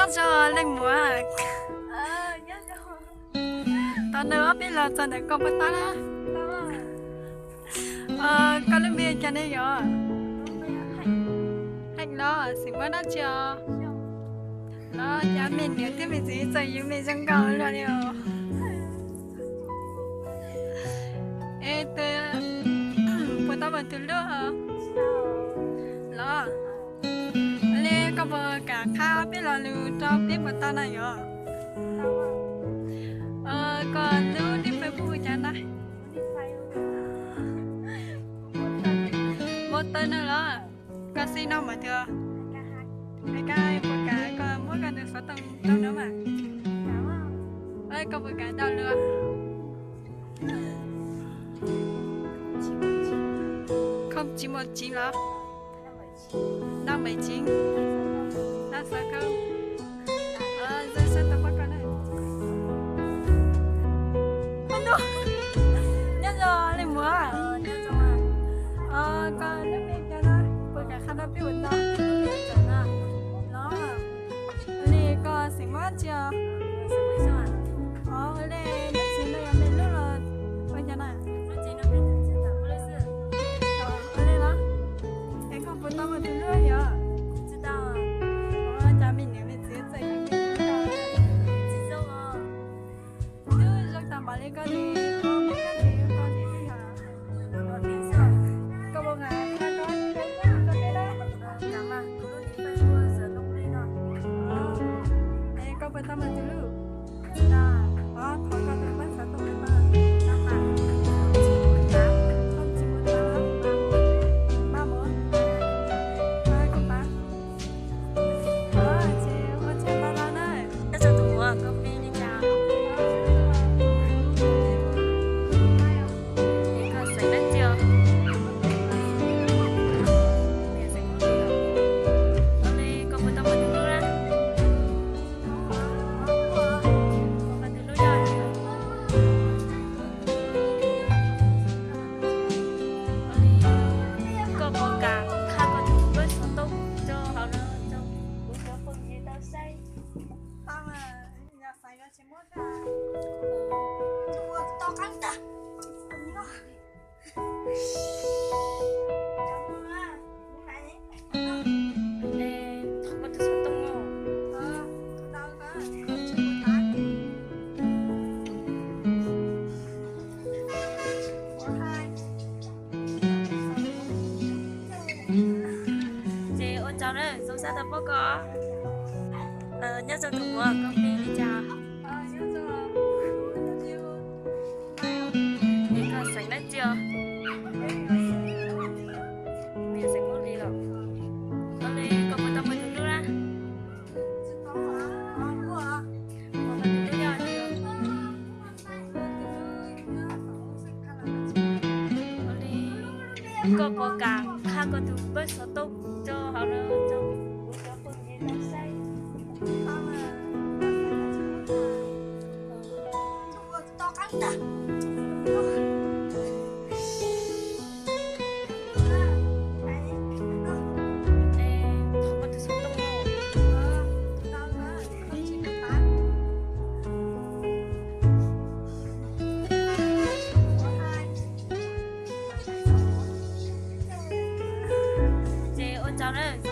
Tso leej muam, tau nug ob peb los txog ntawm koj puas tau na? Koj lub npe cas ne yom? Heej los xeem Hmoob dab tsi os? Los cas me niam thiab me txiv txawj yuav me zoo nkauj luaj li os. Es tus, puas tau muaj tus hlub los? Li koj puas kam qha ob peb lo lus rau peb puas tau na yom? Koj lub npe Facebook cas na? Muaj tawg no los? Koj xib no mas tias, koj puas kam koj muab koj tus xov tooj rau no mas? Koj puas kam tau lus? Không chín một chín los? Năm bảy chín. Năm sáu không. Nyob zoo li muam. Koj lub npe cas na? Puas kam qha rau peb puas tau? Los, li koj xeem Hmoob dab tsi os? Os, li neb txiv no yog me lub los ua cas na? Os, li los? Es koj puas tau muaj tus hlub yom? Ua cas me niam me txiv txawj yuav me zoo nkauj. Twb zoo tag npaum li koj li, koj muaj dab tsi yuav koj li yom? Koj puas kam qha koj lub npe rau peb na? Es koj puas tau muaj tus hlub? Os, thov koj tus pab xov tooj rau koj. Ba mus. Koj pab. Ces ua tsaug ntau ntau na. Koj tso tus muam, koj npe li cas? Koj xeem dab tsi os? Koj puas tau muaj tus hlub na? Koj tus hlub yog Koj puas kam qha koj tus pab xov tooj rau hauv no rau kuv cov phooj ywg tau saib? Thov koj tus xov tooj no. Ces ua tsaug na, zoo siab tau pom koj. Nyob zoo tus muam, koj npe li cas? Es koj xeem dab tsi os? Xeem Hmoob li los? Ua li koj puas tau muaj tus hlub na? Puas tau tus hlub yog li? Ua li koj puas kam qha koj tus pab xov tooj rau hauv no rau kuv cov phooj ywg tau saib? Ces ua tsaug na.